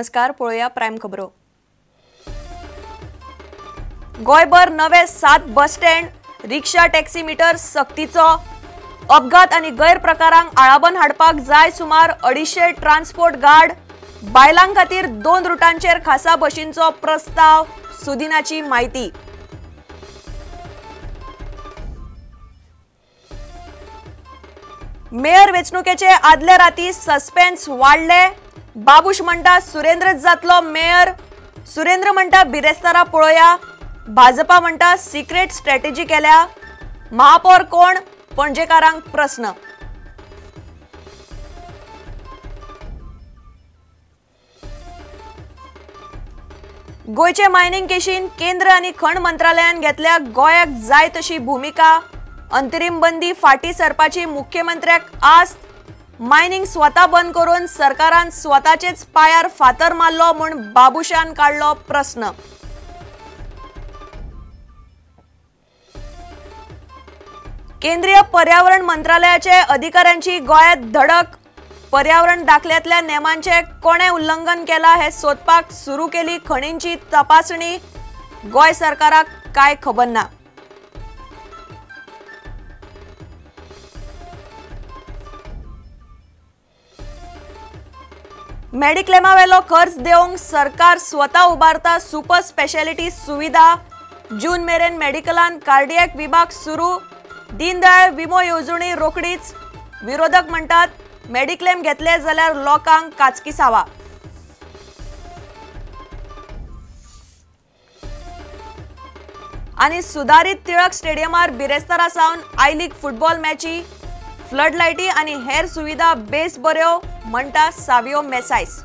नमस्कार, पळोवया प्रायम खबरो। गोंयभर नवे 7 bus stand, rickshaw taxi meter सक्तीचो। अपघात आनी गैरप्रकारांक आळाबंद हाडपाक जाय सुमार 250 ट्रान्सपोर्ट गार्ड। बायलां खातीर 2 रुटांचेर खासा बशींचो प्रस्ताव, सुदिनाची म्हायती। मेयर वेंचणुकेचे आदले राती सस्पेन्स वाडले। बाबूश म्हणटा सुरेंद्रच जातलो मेयर, सुरेंद्र म्हणटा बिरेस्तारा पळोवया। भाजपा म्हणटा सिक्रेट स्ट्रॅटेजी केल्या। महापौर कोण, पणजेकारांक प्रस्न। गोंयचे मायनिंग केशीन केंद्र आनी खण मंत्रालयान घेतल्या गोंयाक जाय तशी भुमिका। अंतरीम बंदी फाटी सरपाची मुख्यमंत्र्याक आस्त। मायनिंग स्वता बंद करून सरकारान स्वताचेच पायार फातर मारलो म्हूण बाबूशान काडलो प्रस्न। केंद्रीय पर्यावरण मंत्रालयाचे अधिकाऱ्यांची गोंयांत धडक। पर्यावरण दाखल्यांतल्या नेमांचे कोणे उल्लंघन केला हे सोदपाक सुरू केली खणींची तपासणी। गोंय सरकाराक काय खबर ना। मेडिक्लेमावेलो खर्च देवंक सरकार स्वता उबारता सुपर स्पेशालिटी सुविधा। जून मेरेन मेडिकलान कार्डियक विभाग सुरू। दीनदयाळ विमो येवजणी रोखडीच। विरोधक म्हणटात मेडिक्लेम घेतले जाल्यार लोकांक काचकिसावा। आनी सुदारीत टिळक स्टेडियमार बिरेस्तारा सावन I league football मॅची, फ्लडलायटी आनी हेर सुविधा बेस बऱ्यो म्हणटा सावियो मेसायस।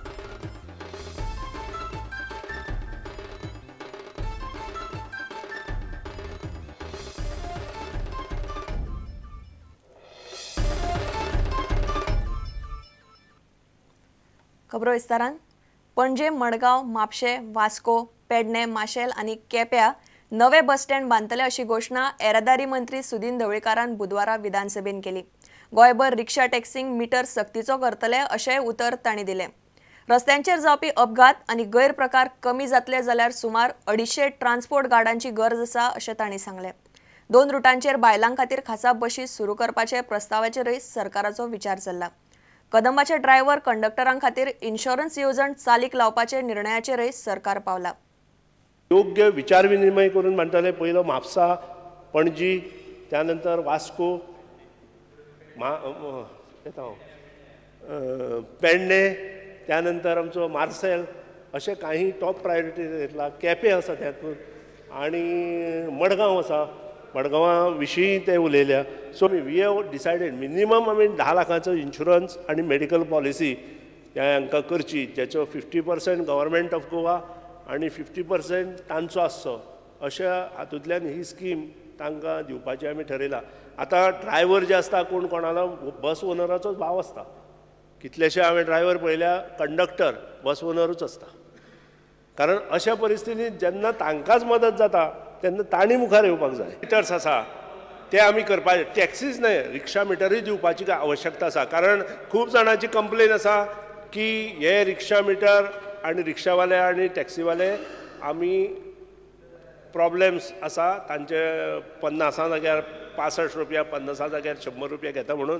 खबरो विस्तारान। पणजे, मडगांव, म्हापशें, वास्को, पेडणे, माशेल आनी केप्यां नवे बस स्टँड बांदतले अशी घोशणा येरादारी मंत्री सुदिन ढवळीकारान बुधवारा विधानसभेन केली। गोंयभर रिक्षा टॅक्सींक मिटर सक्तीचो करतले अशेंय उतर तांणी दिलें। रस्त्यांचेर जावपी अपघात आनी गैरप्रकार कमी जातले जाल्यार सुमार 250 ट्रान्सपोर्ट गार्डांची गरज आसा अशें तांणी सांगलें। 2 रुटांचेर बायलां खातीर खासा बशी सुरू करपाचे प्रस्तावाचेरय सरकाराचो विचार चल्ला। कदंबाचे ड्रायव्हर कंडक्टरां खातीर इन्शुरन्स येवजण चालीक लावपाचे निर्णयाचेरय सरकार पावला। योग्य विचारविनिमय करून म्हणटले पयलो म्हापसा, पणजी, त्यानंतर वास्को, पेडणे, त्यानंतर आमचो मार्सेल, अशे काही टॉप प्रायोरिटी घेतला। केपें आसा त्यातून आनी मडगांव आसा, मडगांवा विशीं ते उलयल्या। So we have decided minimum आमी 10 लाखांचो इन्शुरन्स आनी मेडिकल पॉलिसी हांकां करची, ज्याचो 50% गव्हर्मेंट ऑफ गोवा आनी 50% तांचो आसचो, अशा हातूंतल्यान ही स्कीम तांकां दिवपाची आमी ठरयला। आतां ड्रायव्हर जे आसता कोण कोणालो बस ओनराचोच भाव आसता। कितलेशे हांवें ड्रायव्हर पळयल्या कंडक्टर बस ओनरूच आसता, कारण अशा परिस्थितींत जेन्ना तांकांच मदत जाता तेन्ना तांणी मुखार येवपाक जाय। मिटर्स आसा ते आमी करपाचे, टॅक्सीच न्हय रिक्षा मिटरूय दिवपाची आवश्यकता आसा, कारण खूब जाणांची कंप्लेन आसा की हे रिक्षा मिटर आनी रिक्षावाले आनी टॅक्सीवाले आमी प्रॉब्लेम्स आसा तांचे 50 जाग्यार 65 रुपया, 50 जाग्यार 100 रुपया घेता, म्हणून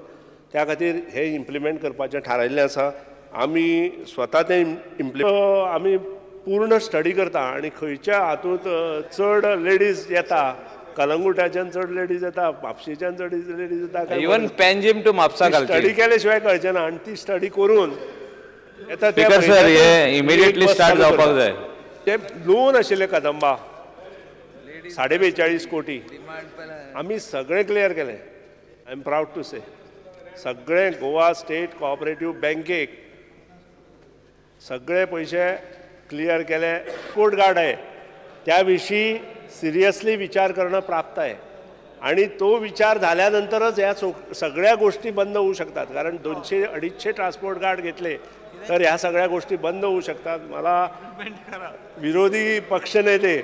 त्या खातीर हे इम्प्लिमेंट करपाचें थारायल्लें आसा। आमी स्वता तें इम्प्लिमेंट आमी पूर्ण स्टडी करता आनी खंयच्या हातूंत चड लेडीज येता, कलंगुटाच्यान चड लेडीज येता, म्हापशेच्यान चड लेडीज येता, even Panjim to Mapusa study केले शिवाय कळचें ना आनी ती स्टडी करून येता। सर हे इमिडिएटली स्टार्ट जावपाक जाय। ते लोन आशिल्ले कदंबा 42.5 कोटी आमी सगळें क्लियर केलें। I am proud to say सगळें गोवा स्टेट कोऑपरेटीव बँकेक सगळे पयशे क्लियर केले। कोर्ट गार्ड आहे त्या विशीं सिरियसली विचार करणं प्राप्त आहे आणि तो विचार झाल्यानंतरच ह्या सगळ्या गोष्टी बंद होऊ शकतात, कारण 200-250 ट्रान्सपोर्ट गार्ड घेतले तर ह्या सगळ्या गोष्टी बंद होऊ शकतात। मला विरोधी पक्षनेते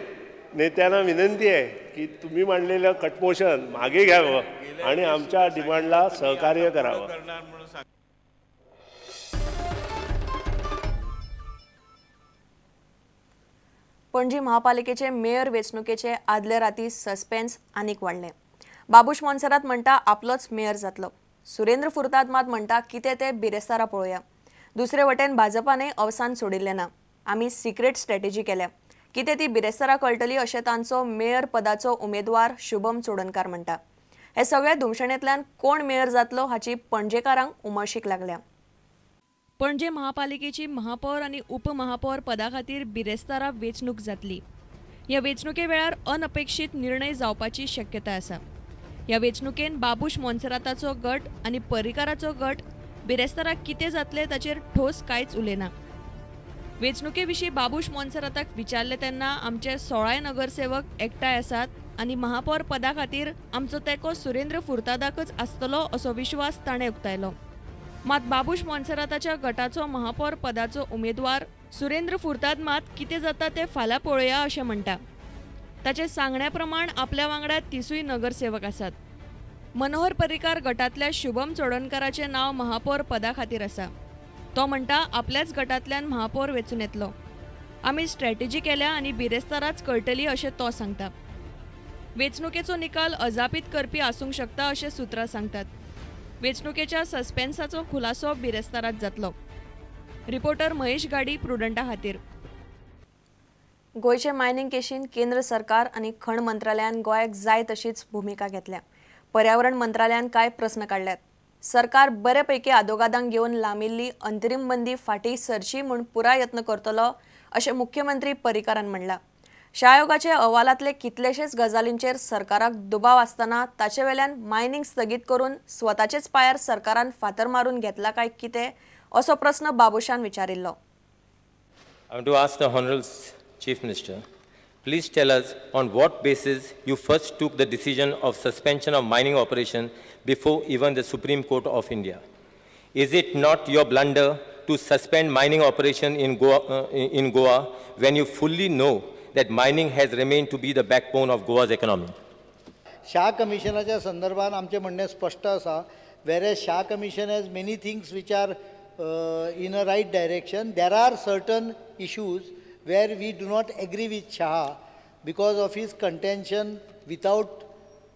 नेत्यांना विनंती आहे की तुम्ही मांडलेलं कटमोशन मागे घ्यावं आणि आमच्या डिमांडला सहकार्य करावं। पणजी महापालिकेचे मेयर वेंचणुकेचे आदले राती सस्पेन्स आनीक वाडले. बाबूश मोन्सेरात म्हणटा आपलोच मेयर जातलो. सुरेंद्र फुर्ताद मात म्हणटा कितें ते बिरेस्तारा पळोवया. दुसरे वटेन भाजपानय अवसान सोडिल्लें ना. आमी सिक्रेट स्ट्रॅटेजी केल्या, कितें ती बिरेस्तारा कळटली अशें तांचो मेयर पदाचो उमेदवार शुभम चोडणकार म्हणटा. हे सगळे धुमशणेंतल्यान कोण मेयर जातलो हाची पणजेकारांक उमळशीक लागल्या. पणजे महापालिकेची महापौर आनी उपमहापौर पदा खातीर बिरेस्तारा वेंचणूक जातली. ह्या वेंचणुके वेळार अनपेक्षीत निर्णय जावपाची शक्यताय आसा. ह्या वेंचणुकेन बाबूश मोन्सेराताचो गट आनी पर्रीकाराचो गट बिरेस्तारा कितें जातलें ताचेर ठोस कांयच उलयना. वेंचणुके विशीं बाबूश मोन्सेराताक विचारलें तेन्ना आमचे 16 नगरसेवक एकठांय आसात आनी महापौर पदा खातीर आमचो तेंको सुरेंद्र फुर्तादाकच आसतलो असो विश्वास ताणें उक्तायलो. मात बाबूश मोन्सेराताच्या गटाचो महापौर पदाचो उमेदवार सुरेंद्र फुर्ताद मात कितें जाता तें फाल्यां पळोवया अशें म्हणटा. ताचे सांगण्या प्रमाण आपल्या वांगडा 30 नगरसेवक आसात. मनोहर पर्रीकार गटांतल्या शुभम चोडणकाराचें नांव महापौर पदा खातीर आसा. तो म्हणटा आपल्याच गटांतल्यान महापौर वेंचून येतलो. आमी स्ट्रॅटेजी केल्या आनी बिरेस्ताराच कळटली अशें तो सांगता. वेंचणुकेचो निकाल अजापीत करपी आसूंक शकता अशें सुत्रां सांगतात. वेंचणुकेच्या सस्पेन्साचो खुलासो बिरेस्तारात जातलो. रिपोर्टर महेश गाडी, प्रुडंटा खातीर. गोंयचे मायनिंग केशीन केंद्र सरकार आनी खण मंत्रालयान गोंयाक जाय तशीच भुमिका घेतल्या. पर्यावरण मंत्रालयान कांय प्रस्न काडल्यात. सरकार बरे पैकी आदोगादांक घेवन लांबिल्ली अंतरीम बंदी फाटीं सरची म्हूण पुराय यत्न करतलो अशें मुख्यमंत्री पर्रीकारान म्हणलां. शाह आयोगाचे अहवालांतले कितलेशेच गजालींचेर सरकाराक दुबाव आसतना ताचे वेल्यान मायनिंग स्थगीत करून स्वताचेच पांयार सरकारान फातर मारून घेतला काय कितें असो प्रस्न Babushan विचारिल्लो. I want to ask the Honorable Chief Minister, please tell us on what basis you first took the decision of suspension of mining operation before even the Supreme Court of India. Is it not your blunder to suspend mining operation in Goa when you fully know that mining has remained to be the backbone of Goa's economy? Shah कमिशनाच्या संदर्भात आमचें म्हणणें स्पश्ट आसा. Whereas Shah Commission has many things which are in a right direction, there are certain issues where we do not agree with Shah because of his contention without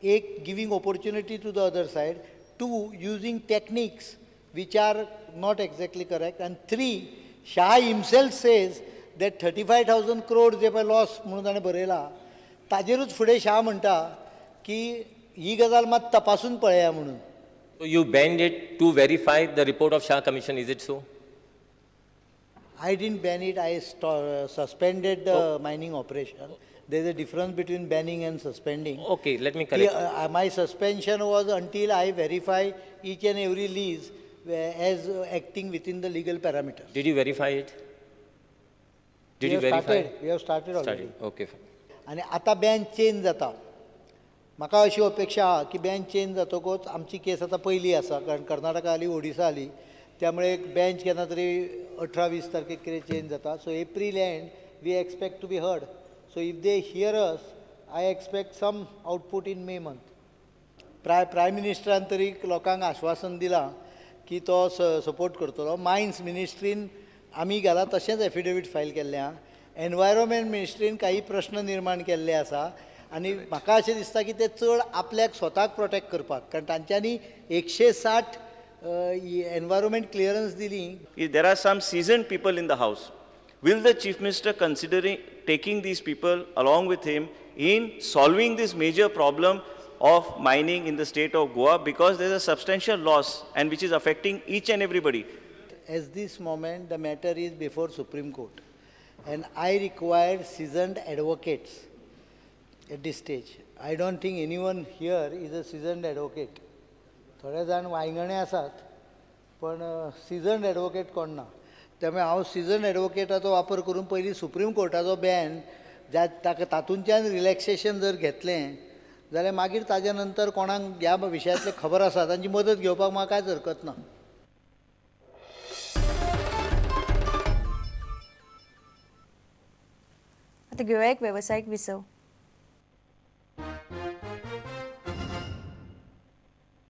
a giving opportunity to the other side, 2 using techniques which are not exactly correct, and 3 Shah himself says that 35,000 crore जे पळय loss म्हणून ताणें बरयला ताजेरूच फुडें शाह म्हणटा की ही गजाल मात तपासून पळया म्हणून. So you banned it to verify the report of Shah Commission, is it so? I didn't ban it, I suspended the mining operation. There is a difference between banning and suspending. Okay, let me correct. My suspension was until I verify each and every lease as acting within the legal parameters. Did you verify it? Did you verify? We have started already. Okay. आनी आतां Ben change जाता. म्हाका अशी अपेक्षा आहा की Ben change जातकूच आमची केस आतां पयली आसा, कारण कर्नाटका आली, ओडिसा आली, त्यामुळे एक बेंच केन्ना तरी 18-20 तारखेक कितें चेंज जाता. So April end we expect to be heard. So if they hear us, I expect some output in May month. Prime मिनिस्टरान तरी लोकांक आश्वासन दिलां की तो सपोर्ट करतलो. मायन्स मिनिस्ट्रीन आमी घाला तशेंच एफिडेवीट फायल केल्लें आहा. एनवायरोमेंट मिनिस्ट्रीन काही प्रश्न निर्माण केल्ले आसा आनी म्हाका अशें दिसता की ते चड आपल्याक स्वताक प्रोटेक्ट करपाक, कारण तांच्यांनी 160 एनवायरोमेंट क्लियरन्स दिली. There are some seasoned people in the house. Will the Chief Minister considering taking these people along with him in solving this major problem of mining in the state of Goa, because there is a substantial loss and which is affecting each and everybody? At this moment, the matter is before Supreme Court, and I require seasoned advocates at this stage. I don't think anyone here is a seasoned advocate. थोडे जाण वांयगणे आसात, पण सिजन्ड advocate कोण ना. त्यामुळे हांव सिजन्ड एडवोकेटाचो वापर करून पयलीं सुप्रीम कोर्टाचो बॅन ज्या ताका तातूंतल्यान रिलॅक्सेशन जर घेतलें जाल्यार मागीर ताज्या नंतर कोणाक ह्या विशयांतलें खबर आसा तांची मदत घेवपाक म्हाका कांयच हरकत ना. आतां घेवया एक वेवसायीक विसव.